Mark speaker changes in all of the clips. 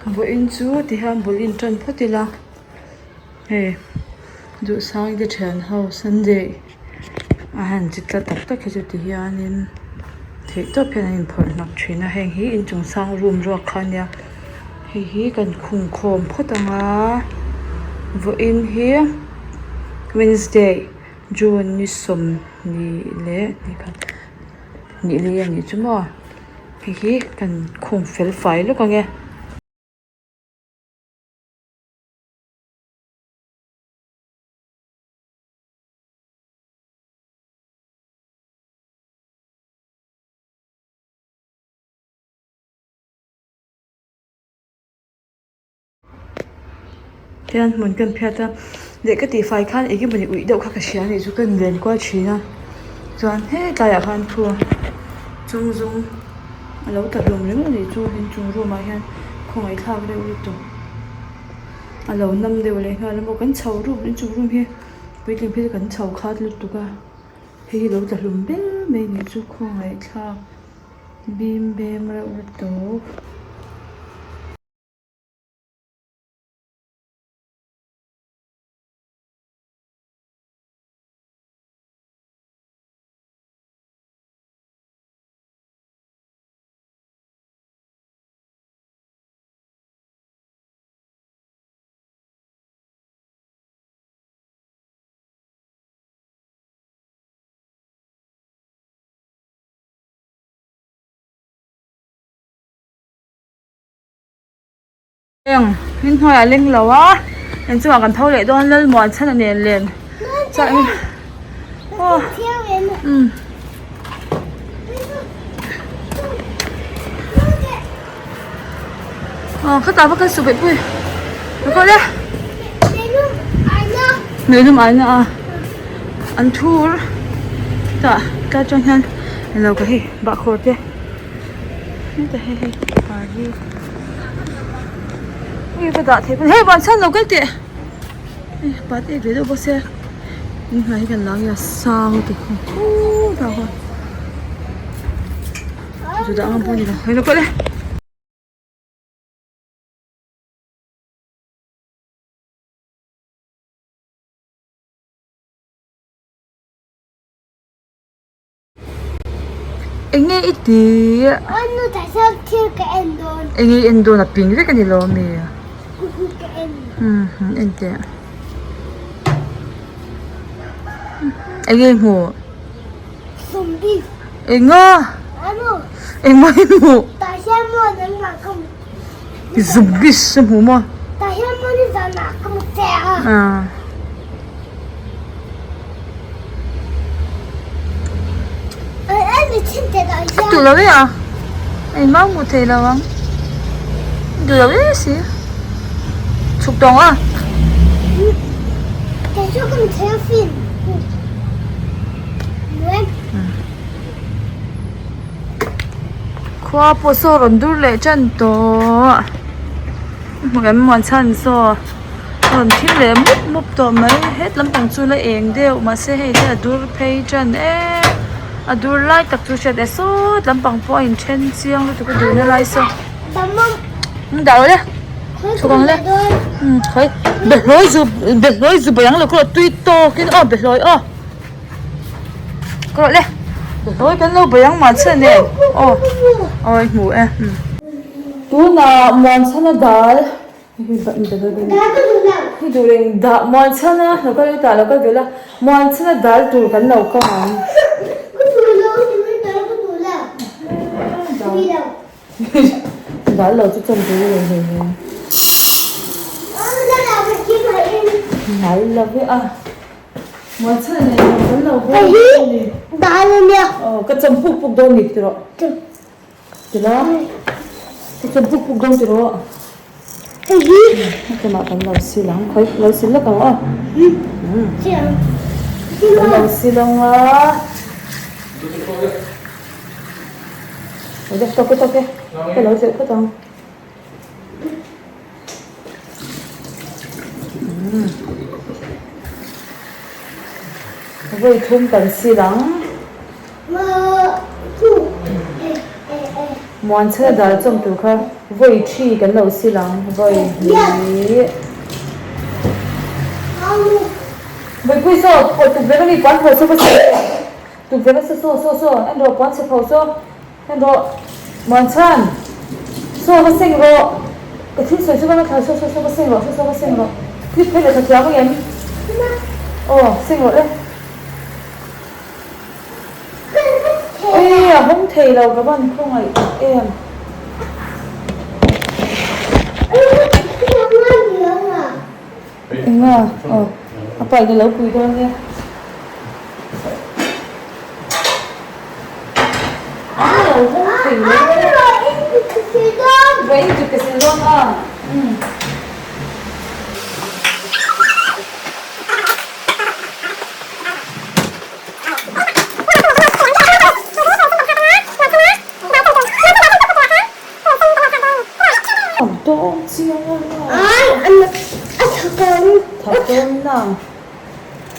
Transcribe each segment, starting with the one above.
Speaker 1: Vawiin chu tihian bul inṭan phawt ila hei duhsang te thian ho sunday a han chi tla tak tak hi chu tihianin theih tawp hian an inphawrh hnawk thin a heng hi inchung sang room ruak kha ania hei hi kan khung khawm phawt ang a vawiin hi wednesday june ni sawmhnih leh ni li a nih chu maw. Hei hi kan khung fel fai lawk ang e. Tihian hmun kan phiat a leh ka tih fai khan eng emawni uih deuh kha ka hria a nih chu ka inlen kual thin a chuan hetlaiah khan thu chung zum a lo tla hlawm ringawt a nih chu inchung room ah hian khawngaih thlak deuh lutuk a lo nam deuh leh nghal a maw kan chho room inchung room hi puitling phei chu kan chho khat lutuk a hei hi lo tla hlawm ber mai a nih chu khawngaih thlak bim bem reuh lutuk. Eng in hnuai ah leng lo a inchungah kan tho leh dawn Lalmuan chhan a nen len chuan aw umm aw khatah va kal suh beihpui lo kal e meilum aina a an thur tah tlai atang hian englo ka hei bahkhawr te. Heta hei hei par hi ui va dah thei hei van chhan lo kal teh hei pat ek ve deuh bawk sia in hnuai hi kan lang a sang lutuk khutah khuan chu dah ang pawh a ni lo hei lo kal e. Eng nge i tih?
Speaker 2: Anu tah hian thil ka en dawn.
Speaker 1: Eng nge i en dawn a ping vek a ni lo ami?
Speaker 2: Ka en.
Speaker 1: Umm en teh. Eng nge i hmuh?
Speaker 2: Zombie.
Speaker 1: Eng a?
Speaker 2: Anu.
Speaker 1: Eng maw i hmuh?
Speaker 2: Tah hian maw nangmah ka hmu.
Speaker 1: Zombies a hmu maw?
Speaker 2: Tah hian maw nizanah ka hmu che a.
Speaker 1: Ah. A duh lo e a engmah hmuh theih lo ang duh lo e si chhuk tawng a. Khua pawh saw rawn dur leh tan tawh hmu em muan chhan saw. Rawn thim leh mup mup tawh mai het lampang chu la eng deuh mahse hei hi a dur phei tan em a dur lai tak chu hriat e sawt lampang pawh a inthen chiang lutuk a durna lai saw dah rawh le chhuk ang le umm khawi behlawi zu behlawi zu bai ang lo kawh tui tawk in aw behlawi aw kawh le behlawi kan lo bai ang mah chian e aw aw i hmu e tunah muanchhana dal. Hei duh reng dah muan chhan a lo kal tah lo kal ve la muan chhan a dal tur kan lo kang ang. Dal lo chu chawn tur i rawn hei nen. Dal lo ve a muan chhan a nen kan lo haw a ni. Aw ka chawm puk puk dawn ni tiraw. Tila ka chawm puk puk dawn tiraw.
Speaker 2: Hei hi.
Speaker 1: Hetiangah kan lo sil ang, khawi lo sil lawk ang aw. Kan lo sil ang a. Awle tawk e tawk e, ka lo tleuh phawt ang. Vawi thum kan sil ang. Muanchhana dal chawm tur kha vawi thi kan lo sil ang vawi hnih. Vawi pui saw pawh tukverh a mi puan pho saw va sawi teh tukverh a saw saw saw saw en rawh puan chhe pho saw en rawh Muanchhan saw va seng rawh ka thil sawi chu va la thla saw saw saw va seng rawh saw saw va seng rawh clip phei leh tha thiam ang em aw seng rawh le. Ui a hawng thei lo ka van khawngaih tak em. Enga aw a pa in a lo pui dawn nia. A lo hawng thei lo. Vawiin chu ka sil dawn a.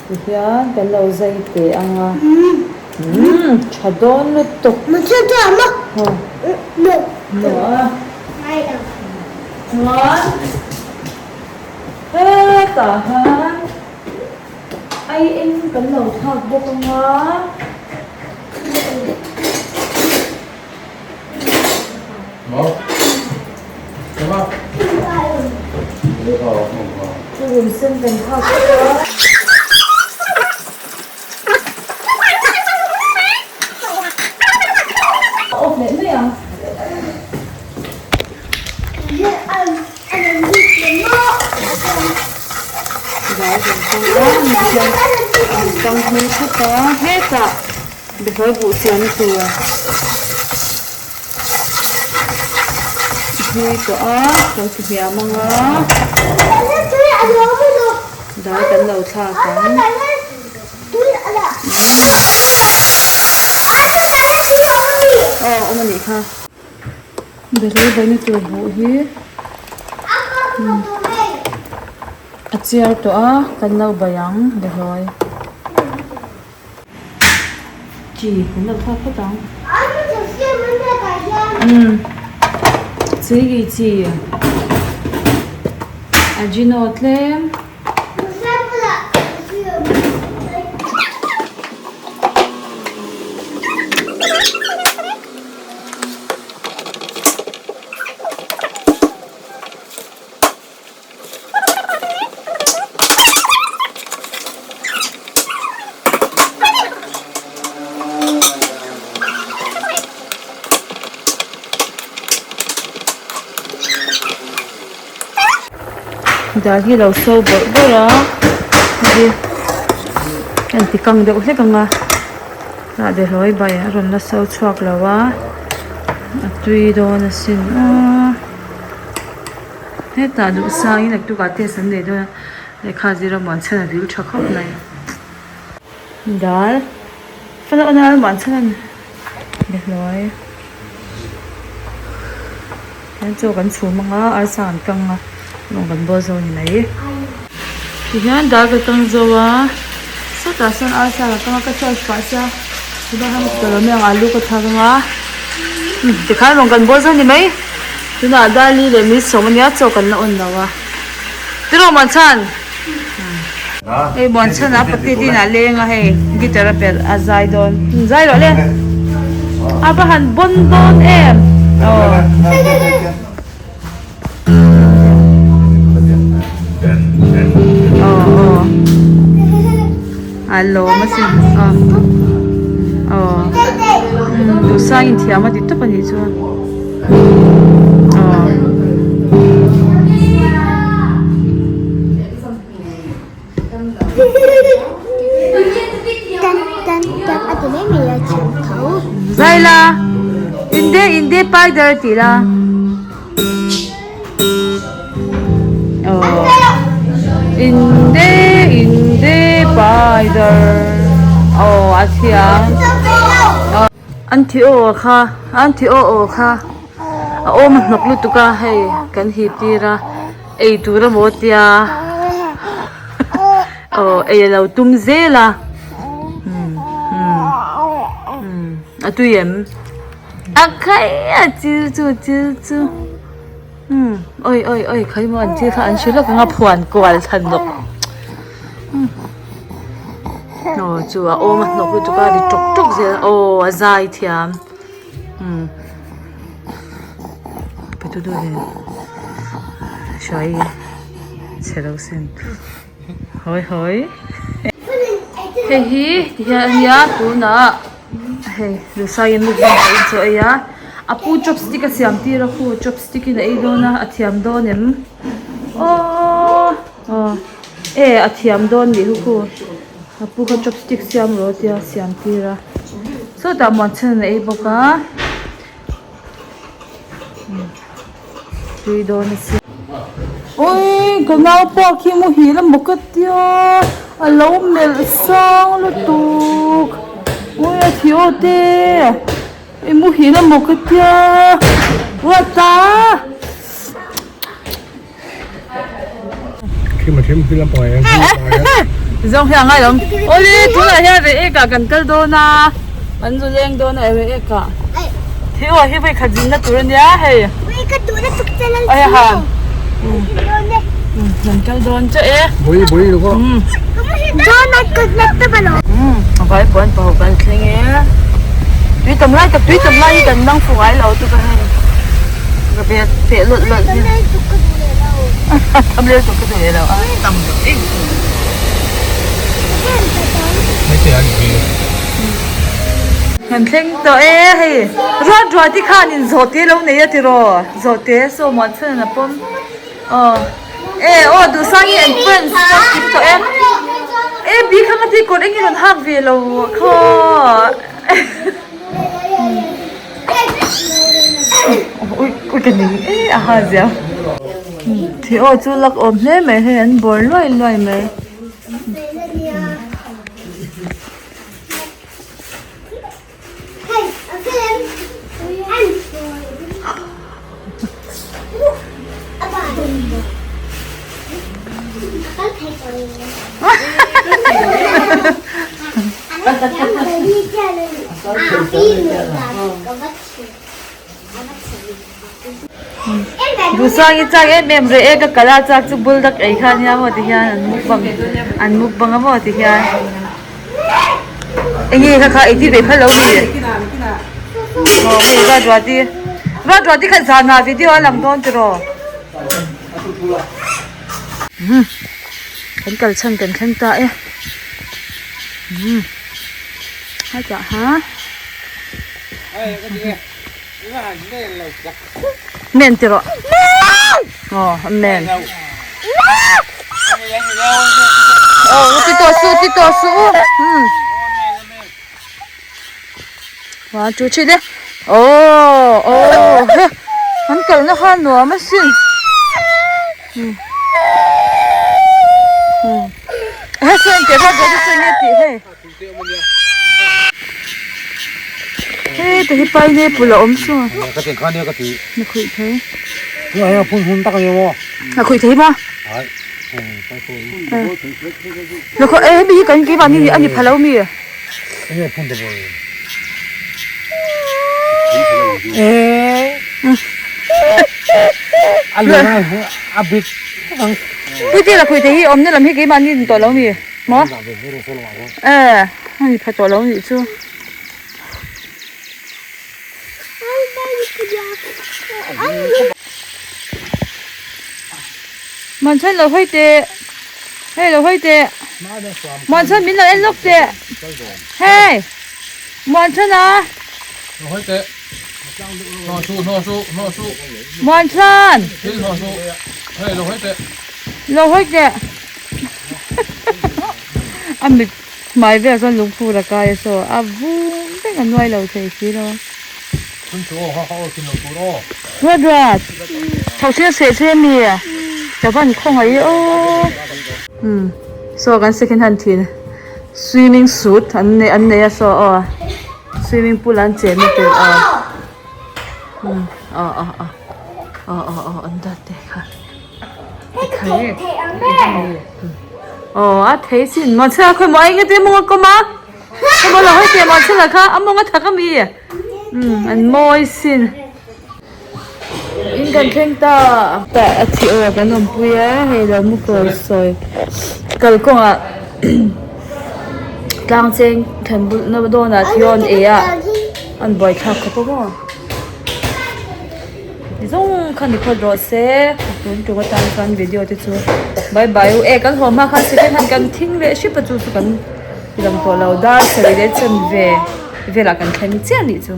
Speaker 1: Tihian kan lo zai teh ang a umm tha dawn lutuk chuan hetah hian. Ai eng kan lo thlak bawk ang a. Thurun sen kan thlak bawk a. Off leh mai ang. Kang hmel thap a hetah behlawi buh siam tur hlui tawh a kan ti hniam ang a dal kan lo thlak ang. Aw awm a nih kha. Behlawi baina tur buh hi a chiar tawh a kan lo bai ang behlawi chi kan lo thlak phawt ang umm chi gi chi ajino tlem. Dal hi lo so bawrh bawrh a hei hi a inti kang deuh hlek ang a. Tah behlawi bai a rawn la so chhuak lo a a tui dawn asin aw hetah duh sangin naktukah test an nei dawn a lehkha zir a muan chhan a vil tha khawp mai dal fana awna a muan chhan a ni behlawi hian chaw kan chhum anga arsa an kang a lawng kan bawl zo a ni mai tihian dal ka kang zo a sawtah sawn arsa ka kang a ka charge pah sia chuvang hian ka lo mai ang alu ka thlak anga tikhan lawng kan bawl zo a ni mai tunah darli leh min sawm ania chaw kan la on lo a tiraw Muanchhan hei Muanchhan a pate te inah leng a hei guitar a perh a zai dawn zai rawh le a va han bawn dawn em aw. Aw aw a lawm asin aw aw duhsang in thiam a ti tawp a nih chuan aw. Zai la inde inde paidar tih la aw inde inde paidar aw a thiam an thi aw kha an thi aw aw kha a awm a hnawk lutuk a hei kan hip tir a. Ei tur amaw tia aw ei a lo tum zel a umm umm a tui em. A khai a chil chu chil chu umm awi awi awi khawi maw an chil kha an hre lawk ang a phuan kual thlan lawk umm aw chu a awm a hnawk lutuk a ri tawk tawk zel a aw a zai thiam umm hruai chhe lo sin. Hawi hawi hei hi ti hian a nia tunah hei Lusaiin mukbang pawh in chaw ei a a pu chopstick a siam tir a khu chopstick in a ei dawn a a thiam dawn em aww aw e a thiam dawn nih hu khu a pu kha chopstick siam rawh a tia siam tir a sawtah muanchhan a ei bawk a. Tui dawn a si. Ui ka nau pawh khi muhil a maw ka tia a lo melh sang lutuk ui a thi aw te i muhil a maw ka tia what a. Zawng hi a ngai lo awle tunah hian reh ek ah kan kal dawn a kan zu leng dawn a reh ek ah thil aw hi vawi khat zinna tur a nia hei kan kal dawn chiah e vai puan pahawh kan thleng e tui tam lai tak tui tam lai hi kan dang fu ngai lo chu ka hei. Ka bag feh lawlh lawlh hi. Tam lel tuk ka duh leh lo a. Tam lo em em. Kan thleng tawh e hei. Ruat ruat i khan in zawhte lo nei a tiraw. Zawhte saw muan chhan a pawm. Aw. E aw Duhsangi and friends pawh kim tawh e. E bi kha nga ti kawr eng i rawn hak ve lo khaw. Ui ka ning e a ha zia thi aw chu lak awm hle mai hei an bawr luai luai mai. Duhsang hi chak em em reh e ka kal a chak chu buldak ei kha ania maw ti hian an mukbang an mukbang a maw ti hian enge kha kha ei tir ve phal lo mi aw hei Ruatruati Ruatruati kha zan ah video a lang dawn tiraw. Umm kan kal chhan kan thleng ta e umm hetah ha men ti rawh aw a men aw ti tawh suh ti tawh suh u umm 1 2 3 le aw aw he an kalna kha nuam asin he saw engtih vak vak chu enge tih hei hei te hi pineapple a awm saw na khuih thei na khuih thei maw na khuih eh hemi hi kan keimahni a ni pha lo mi. Puitea la khuite hi awmna lam hi keimahni ni tawh lo mi maw e a ni pha tawh lo nih chu. Manchhan lo hawi teh hei lo hawi teh Muanchhan min lo en lawk teh hei Muanchhan a Muanchhan lo hawi teh a mit hmai velah chuan lungphur a kai a saw a vum vek a nuai lo thei si lo a. Ruat ruat chho thil seh che mi ka van khawngaih aw. Umm saw kan second hand thin swimming suit an nei an nei a saw aw swimming pool an chen na tur aw umm aw aw aw aw aw aw an dat te kha aw a thei sin mahse a khawi maw a eng enge maw a kawm a khawi maw lo hawi teh mahse lah kha a mawng a thak ami. Umm an mawi sin. In kan thleng ta. Tah a thi aw kan awmpui a hei lo mu kawi sawi kalkawngah tlang cheng thlen bulh na dawnah thiawn ei a an buaithlak khawp a maw ti zawng kha ni phawt rawh se tun tum atan chuan video te chu bye bye u e kan haw hma khan second hand kan thing leh hrep a chu chu kan ti lang tawh lo dar sarih leh chanve velah kan thleng chiah a nih chu.